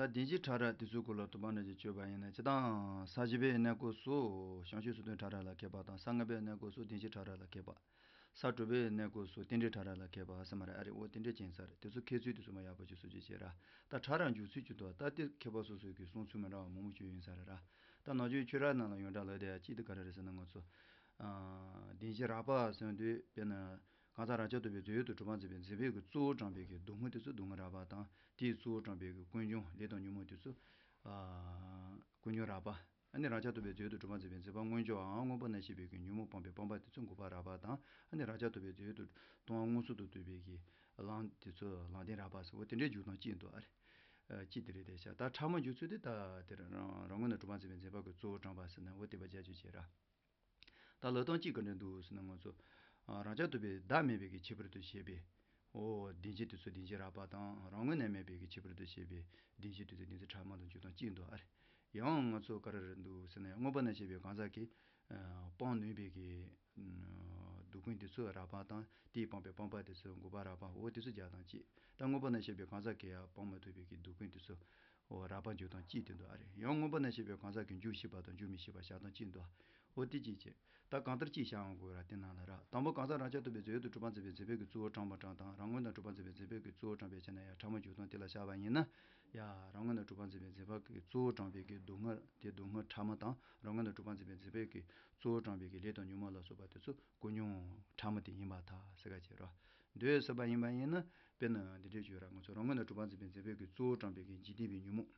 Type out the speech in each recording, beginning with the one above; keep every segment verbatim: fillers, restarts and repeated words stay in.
ད་བདེན་བཞི་ཕྲ་རགས་དེ་ཚོའི་སྐོར་ལ་དུ་མ་འདྲ་ཅིག་བརྗོད་པ་ཡིན་ན། སྤྱིར་བཏང་ས་བཞི་པའི་གནས་སྐབས་སུ་བྱང་ཆུབ་སེམས་དོན་ཕྲ་རགས་ལ་མཁས་པ་དང་། ས་ལྔ་པའི་གནས་སྐབས་སུ་བདེན་བཞི་ཕྲ་རགས་ལ་མཁས་པ། ས་དྲུག་པའི་གནས་སྐབས་སུ་རྟེན་འབྲེལ་ཕྲ་རགས་ལ་མཁས་པ་ཟེར་མ་རེད། ཨ་རེ་འོ་དེ་འདྲས་ཅན་ས་རེད། དེ་ཚོ་མཁས་ཚུལ་དེ་ཚོ་མ་ཡག་པོ་ཅིག་སོ་ཅིག་བྱས་ར། ད་ཕྲ་རགས་འཇུག་ཚུལ་ཅིག་འདུག་ད་དེ་མཁས་པ་སོ་སོའི་གི་གསུང་ཚུལ་མི་འདྲ་བ་མང་པོ་ཅིག་ཡོད་ས་རེད་ར། ད་ནམ་རྒྱུན་ཆོས་ར་ནང་ལ་ཡོངས་གྲགས་ལབ་དེ་ཡ་གཅིག་དེ་ག་རེ་རེད་ཟེར་ན། ང་ཚོ་ཨ་བདེན་བཞི་རགས་པ་ཟེར་དུས་དཔེར་ན། གང་ཟག་རང་རྐྱ་ཐུབ་པའི་རྫས་ཡོད་དུ་གྲུབ་པར་འཛིན་པའི་འཛིན་པའི་གི་གཙོ་བོ་དྲངས་པའི་གི་སྡུག་བསྔལ་དེ་ཚོ་སྡུག་བསྔལ་རགས་པ་དང་། དེའི་གཙོ་བོ་དྲངས་པའི་གི་ཀུན་འབྱུང་ལས་དང་ཉོན་མོངས་དེ་ཚོ་ཨ་ཀུན་འབྱུང་རགས་པ། ཨ་ནི་རང་རྐྱ་ཐུབ་པའི་རྫས་ཡོད་དུ་གྲུབ་པར་འཛིན་པའི་འཛིན་པ་མངོན་གྱུར་བའམ་མངོན་པ་ན་ཤེས་པའི་གི་ཉོན་མོངས་སྤངས་པའི་སྤངས་པ་དེ་ཚོ་འགོག་པ་རགས་པ་དང་། ཨ་ནི་རང་རྐྱ་ཐུབ་པའི་རྫས་ཡོད་དུ་མཐོང་བ་མངོན་སུམ་དུ་བསྡུས་པའི་གི་ལམ་དེ་ཚོ་ལམ་བདེན་རགས་པ་ཟེར། འོ་དེ་འདྲའི་འཇུག་སྟངས་གཅིག་འདུག་ཨ་རེ། ཨ་གཅིག་དེ་རེད། དེ་ཤ་ད་ཕྲ་མ་འཇུག་ཚུལ་དེ་ད་དེ་རང་རང་ངོས་ནས་གྲུབ་པར་འཛིན་པའི་འཛིན་པ་གི་གཙོ་བོ་དྲངས་པ་ཟེར་ན། འོ་དེ་པ་རྒྱ་ཆོས་བྱེད་ར། ད་ལབ་སྟངས་གཅིག་ག་འདྲ་འདུག་ཟེར་ན། ང་ཚོ་ཨ་རང་རྐྱ་ཐུབ་པའི་བདག་མེད་པའི་གི་ཁྱད་པར་དུ་བྱས་པའི་འོ་བདེན་བཞི་དེ་ཚོ་བདེན་བཞི་རགས་པ་དང་། རང་ངོས་ནས་མེད་པའི་གི་ཁྱད་པར་དུ་བྱས་པའི་བདེན་བཞི་དེ་ཚོ་བདེན་བཞི་ཕྲ་མ་དང་འཇུག་སྟངས་གཅིག་འདུག་ཨ་རེ། ཡང་ང་ཚོ་ག་རེ་རེད་འདུག་ཟེར་ན། མངོན་པ་ན་ཤེས་པའི་གང་ཟག་གིས་ཨ་སྤང་ནུས་པའི་གི་ཨ་སྡུག་ཀུན་དེ་ཚོ་རགས་པ་དང་། དེས་སྤངས་པའི་སྤངས་པ་དེ་ཚོ་འགོག་པ་རགས་པ། འོ་དེ་ཚོ་རྒྱག་སྟངས་གཅིག་ད་མངོན་པ་ན་ཤེས་པའི་གང་ཟག་གིས་ཡང་སྤང་མ་ཐུབ་པའི་གི་སྡུག་ཀུན་དེ་ཚོ་འོ་རགས་པ་འཇུག་སྟངས་གཅིག་དེ་འདུག་ཨ་རེ། ཡང་མངོན་པ་ན་ཤེས་པའི་གང་ཟག་གིས་འཇུག་ཤེས་པ་དང་འཇུག་མི་ཤེས་པ་བཞག་སྟངས་གཅིག་འདུག་འོ་དེ་གཅིག་བྱས། ད་གང་ལྟར་གཅིག་བཞག་ཡོང་དགོས་ར། དེ་ནང་ལ་ར། དང་པོ་གང་ཟག་རང་རྐྱ་ཐུབ་པའི་རྫས་ཡོད་དུ་གྲུབ་པར་འཛིན་པའི་འཛིན་པའི་གི་གཙོ་བོ་དྲངས་པ་དྲངས་དང་། རང་ངོས་ནས་གྲུབ་པར་འཛིན་པའི་འཛིན་པའི་གི་གཙོ་བོ་དྲངས་པའི་ཆ་ནས་ཡང་ཕྲ་མ་འཇུག་སྟངས་དེ་ལ་བཞག་པ་ཡིན་ན། ཡ་རང་ངོས་ནས་གྲུབ་པར་འཛིན་པའི་འཛིན་པ་གི་གཙོ་བོ་དྲངས་པའི་གི་སྡུག་བསྔལ་དེ་སྡུག་བསྔལ་ཕྲ་མ་དང་། རང་ངོས་ནས་གྲུབ་པར་འཛིན་པའི་འཛིན་པའི་གི་གཙོ་བོ་དྲངས་པའི་གི་ལས་དང་ཉོན་མོངས་ལ་སོགས་པ་དེ་ཚོ་ཀུན་འབྱུང་ཕྲ་མ་དེ་ཡིན་པར་ཐལ་ཟེར་ག་བྱེད་ར། འདོད་ཟེར་བ་ཡིན་པ་ཡིན་ན། དཔེར་ན་འདི་འདྲའི་བརྗོད་ར། ང་ཚོ་རང་ངོས་ནས་གྲུབ་པར་འཛིན་པའི་འཛིན་པའི་གི་གཙོ་བོ་དྲངས་པའི་གི་འཇིག་རྟེན་པའི་ཉོན་མོངས་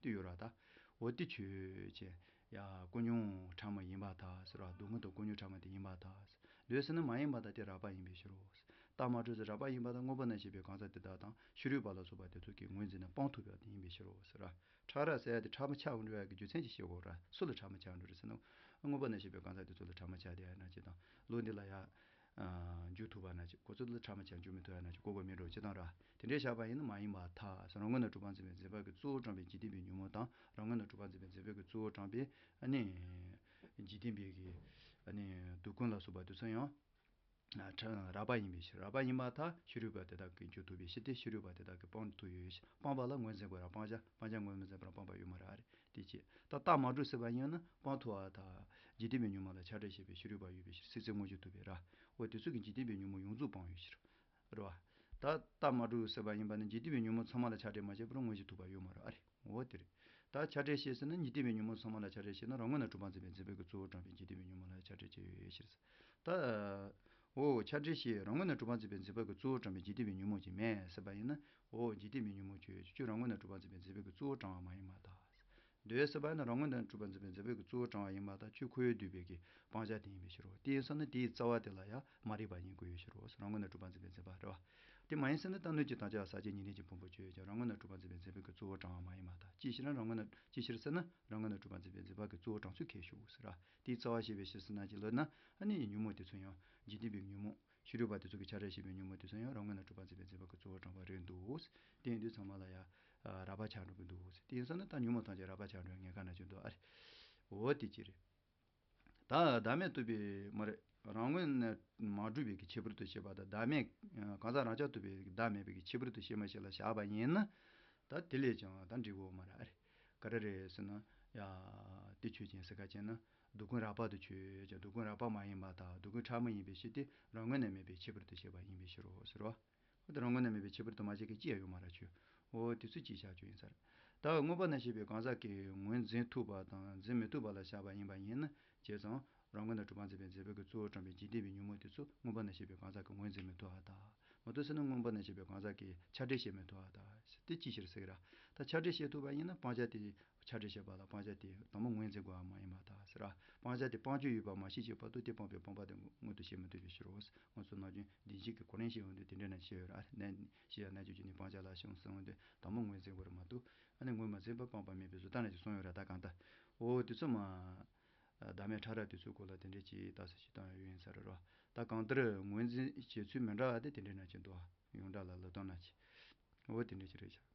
དེ་ཡོད་ར། ད་འོ་དེ་ཆོས་ཅན། ཡ་ཀུན་འབྱུང་ཕྲ་མ་ཡིན་པར་ཐལ་ཟེར་ར། སྡུག་བསྔལ་དང་ཀུན་འབྱུང་ཕྲ་མ་དེ་ཡིན་པར་ཐལ་ཟེར། འདོད་ཟེར་ན་མ་ཡིན་པར་ཐལ། དེ་རགས་པ་ཡིན་པའི་ཕྱིར་རོ་ཟེར། རྟགས་མ་གྲུབ་ཟེར་རགས་པ་ཡིན་པར་ཐལ། མངོན་པ་ན་ཤེས་པའི་གང་ཟག་དེ་དག་དང་ཕྱི་རོལ་པ་ལ་སོགས་པ་དེ་ཚོ་གིས་ངོས་འཛིན་ན་སྤང་ཐུབ་པ་དེ་ཡིན་པའི་ཕྱིར་རོ་ཟེར་ར། ཕྲ་རགས་ཟེར་ཡ་དེ་ཕྲ་མ་ཆགས་འགྲོ་ཡ་གི་རྒྱུ་མཚན་ཅིག་ཤེས་དགོས་ར། སུ་ལ་ཕྲ་མ་ཆགས་འགྲོ་རེད་ཟེར་ན། མངོན་པ་ན་ཤེས་པའི་གང་ཟག་དེ་ཚོ་ལ་ཕྲ་མ་ཆགས་བསྡད་ཡ་ན་ཅིག་དང་། ལུགས་འདི་ལ་ཡ་ཨ་འཇུག་ཐུབ་པ་ན་ཅིག་ཁོ་ཚོ་ལ་ཕྲ་མ་ཆགས་འཇུག་མི་ཐུབ་ཡ་ན་ཅིག་གོ་དགོས་མེད་འགྲོ་ཅིག་དང་ར། དེ་འདྲའི་བཞག་པ་ཡིན་ན་མ་ཡིན་པར་ཐལ་ཟེར། རང་ངོས་ནས་གྲུབ་པར་འཛིན་པའི་འཛིན་པ་གི་གཙོ་བོ་དྲངས་པའི་འཇིག་རྟེན་པའི་ཉོན་མོངས་དང་། རང་ངོས་ནས་གྲུབ་པར་འཛིན་པའི་འཛིན་པའི་གི་གཙོ་བོ་དྲངས་པའི་ཨ་ནི་འཇིག་རྟེན་པའི་གི་ཨ་ནི་སྡུག་ཀུན་ལ་སོགས་པ་དེ་ཚོ་ཡང་ཨ་ཕྲ་རགས་པ་ཡིན་པའི་ཕྱིར། རགས་པ་ཡིན་པར་ཐལ། ཕྱི་རོལ་པ་དེ་དག་གིས་འཇུག་ཐུབ་པའི་ཕྱིར་ཏེ། ཕྱི་རོལ་པ་དེ་དག་གིས་སྤང་ཐུབ་ཡོད་ཕྱིར། སྤངས་པ་ལ་ངོས་འཛིན་དགོས་ར། སྤང་བྱ་སྤང་བྱ་ངོས་མི་འཛིན་པར་སྤངས་པ་ཡོད་མ་རེད། ཨ་རེ། དེ་བྱས། ད་རྟགས་མ་གྲུབ་ཟེར་བ་ཡིན་ན་སྤང་ཐུབ་པར་ཐལ། འཇིག་རྟེན་པའི་ཉོན་མོངས་ལ་ཆགས་བྲལ་ཞེས་པའི་ཕྱི་རོལ་པ་ཡོད་པའི་ཕྱིར། སྲིད་རྩེ་དངོས་གཞི་ཐུབ་པས་ར། འོ་དེ་ཚོ་གིས་འཇིག་རྟེན་པའི་ཉོན་མོངས་ཡོངས་རྫོགས་སྤངས་ཡོད་ཕྱིར། རེད་བ། ད་རྟགས་མ་གྲུབ་ཟེར་བ་ཡིན་པ་ནི་འཇིག་རྟེན་པའི་ཉོན་མོངས་ཚང་མ་ལ་ཆགས་བྲལ་མ་བྱས་པར་དངོས་གཞི་ཐུབ་པ་ཡོད་མ་རེད། ཨ་རེ། འོ་དེ་རེད། ད་ཆགས་བྲལ་ཞེས་ཟེར་ན། འཇིག་རྟེན་པའི་ཉོན་མོངས་ཚང་མ་ལ་ཆགས་བྲལ་ཞེས་ན། རང་ངོས་ནས་གྲུབ་པར་འཛིན་པའི་འཛིན་པའི་གི་གཙོ་བོ་དྲངས་པའི་འཇིག་རྟེན་པའི་ཉོན་མོངས་ལ་ཆགས་བྲལ་བྱས་ཡོད་ཕྱིར། ད་འོ་ཆགས་བྲལ་ཞེས་རང་ངོས་ནས་གྲུབ་པར་འཛིན་པའི་འཛིན་པ་གི་གཙོ་བོ་དྲངས་པའི་འཇིག་རྟེན་པའི་ཉོན་མོངས་ཅིག་མེད་ཟེར་བ་ཡིན་ན། འོ་འཇིག་རྟེན་པའི་ཉོན་མོངས་ཁྱོད་ཁྱོད་རང་ངོས་ནས་གྲུབ་པར་འཛིན་པའི་འཛིན་པའི་གི་གཙོ་བོ་དྲངས་པ་མ་ཡིན་པར་ཐལ། འདོད་ཟེར་བ་ནི་རང་ངོས་ནས་གྲུབ་པར་འཛིན་པའི་འཛིན་པའི་གི་གཙོ་བོ་དྲངས་པ་ཡིན་པར་ཐལ། ཁྱོད་ཁོ་བོས་བསྡུས་པའི་གི་སྤང་བྱ་དེ་ཡིན་པའི་ཕྱིར་རོ། དེ་ཡིན་ཙང་ནི་དེའི་རྩ་བ་དེ་ལ་ཡང་མ་རིག་པ་ཡིན་དགོས་པའི་ཕྱིར་རོ། རང་ངོས་ནས་གྲུབ་པར་འཛིན་པའི་འཛིན་པ་རེད་བ། དེ་མ་ཡིན་ཟེར་ན། ད་སྣོད་ཀྱི་དམ་བཅའ་ཟག་བཅས་ཉེར་ལེན་གྱི་ཕུང་པོ་ཁྱོད་ཀྱང་རང་ངོས་ནས་གྲུབ་པར་འཛིན་པའི་འཛིན་པའི་གི་གཙོ་བོ་དྲངས་པ་མ་ཡིན་པར་ཐལ། ཅིའི་ཕྱིར་ན་རང་ངོས་ནས། ཅིའི་ཕྱིར་ཟེར་ན། རང་ངོས་ནས་གྲུབ་པར་འཛིན་པའི་འཛིན་པ་གི་གཙོ་བོ་དྲངས་ཚུལ་ཁས་ཞུགས་ཟེར་ར། དེའི་རྩ་བ་ཤེས་པའི་ཕྱིར་ཟེར་ན་ཅིག་ལབ་ན། ཨ་ནི་ཉོན་མོངས་དེ་ཚོ་ཡང་འཇིག་རྟེན་པའི་ཉོན་མོངས། ཕྱི་རོལ་པ་དེ་ཚོ་གི་ཆགས་བྲལ་ཞེས་པའི་ཉོན་མོངས་དེ་ཚོ་ཡང་རང་ངོས་ནས་གྲུབ་པར་འཛིན་པའི་འཛིན་པ་གི་གཙོ་བོ་དྲངས་པ་རེད་འདུག་དེ་ཡིན་དུས་ཚང་མ་ལ་ཡང་རགས་པ་ཆགས་འགྲོ་གི་འདུག་དེ་ཡིན་ཙང་ནི་ད་ཉོན་མོངས་ཐམས་ཅད་རགས་པ་ཆགས་འགྲོ་ངེས་ཁ་ན་ཅིག་འདུག་ཨ་རེ། འོ་དེ་ཅི་རེད། ད་བདག་མེད་རྟོགས་པའི་མ་རེད། རང་ངོས་ནས་མ་གྲུབ་པའི་གི་ཁྱད་པར་དུ་བྱས་པ་དང་། བདག་མེད། གང་ཟག་རང་རྐྱ་ཐུབ་པའི་བདག་མེད་པའི་གི་ཁྱད་པར་དུ་བྱས་མ་བྱས་ལ་བཞག་པ་ཡིན་ན། ད་དེ་ལས་ཀྱང་ད་འགྲིག་གི་ཡོད་མ་རེད། ཨ་རེ། ག་རེ་རེད་ཟེར་ན། ཡ། དེ་ཆོས་ཅན་ཟེར་ག་བྱས་ན། སྡུག་ཀུན་རགས་པ་དུ་ཆོས་ཀྱང་སྡུག་ཀུན་རགས་པ་མ་ཡིན་པར་ཐལ། སྡུག་ཀུན་ཕྲ་མ་ཡིན་པའི་ཕྱིར་ཏེ། རང་ངོས་ནས་མེད་པའི་ཁྱད་པར་དུ་བྱས་པ་ཡིན་པའི་ཕྱིར་རོ་ཟེར་རོ། འོ་དེ་རང་ངོས་ནས་མེད་པའི་ཁྱད་པར་དུ་མ་བྱས་མཁན་ཅི་ཡང་ཡོད་མ་རེད་ཁྱོད། འོ་དེ་ཚོ་ཅིག་བཞག་རྒྱུ་ཡིན་ས་རེད། ད་མངོན་པ་ན་ཤེས་པའི་གང་ཟག་གིས་ངོས་འཛིན་ཐུབ་པ་དང་འཛིན་མི་ཐུབ་པ་ལ་བཞག་པ་ཡིན་པ་ཡིན་ན། བྱས་ཙང་རང་ངོས་ནས་གྲུབ་པར་འཛིན་པའི་འཛིན་པའི་གི་གཙོ་བོ་དྲངས་པའི་འཇིག་རྟེན་པའི་ཉོན་མོངས་དེ་ཚོ་མངོན་པ་ན་ཤེས་པའི་གང་ཟག་གིས་ངོས་འཛིན་མི་ཐུབ་པ་དང་། མ་གཏོགས་ཟེར་ན་མངོན་པ་ན་ཤེས་པའི་གང་ཟག་གིས་ཆགས་བྲལ་བྱེད་མི་ཐུབ་པ་དང་། དེ་ཅིའི་ཕྱིར་ཟེར་གི་ར། ད་ཆགས་བྲལ་བྱེད་ཐུབ་པ་ཡིན་ན་སྤང་བྱ་དེ། ཆགས་བྲལ་བྱེད་པ་ལ་སྤང་བྱ་དེ་དང་པོ་ངོས་འཛིན་དགོས་པ་མ་ཡིན་པར་ཐལ་ཟེར་ར། སྤང་བྱ་དེ་སྤང་རྒྱུ་ཡོད་པ་མ་ཤེས་བྱས་བར་དུ་དེ་སྤངས་པའི་སྤངས་པ་དེ་མངོན་དུ་བྱེད་མི་ཐུབ་པའི་ཕྱིར་རོ། ང་ཚོ་ནམ་རྒྱུན་བདེན་བཞི་གི་གོ་རིམ་བཤད་ཡོང་དུས་དེ་འདྲ་ན་བཤད་ཡོད་ར། ནད་ཤི་ཡ་ན་ཆོས་ཅན་ནི་སྤང་བྱ་ལ་ཞེས་གསུངས་ཡོང་དུས་དང་པོ་ངོས་འཛིན་དགོས་རེད་མ་གཏོགས། ཨ་ནི་ངོས་མ་འཛིན་པར་སྤངས་པ་མེད་པའི་བཟོ་ལྟ་ན་ཅིག་གསུངས་ཡོད་ར། ད་གང་ལྟར། འོ་དེ་ཚོ་མ། བདག་མེད་ཕྲ་རགས་དེ་ཚོའི་སྐོར་ལ་དེ་འདྲས་ཅིག་ད་ས་ཞིག་བཏང་ཡོད་ཡིན་ས་རེད་རོ། ད་གང་ལྟར་ངོས་འཛིན་བྱེད་ཚུལ་མི་འདྲ་བ་དེ་དེ་འདྲས་ན་ཅིག་འདུག་ཡོངས་གྲགས་ལ་ལབ་སྟངས་ན་ཅིག་འོ་དེ་འདྲས་ཅིག་རེད་ཤག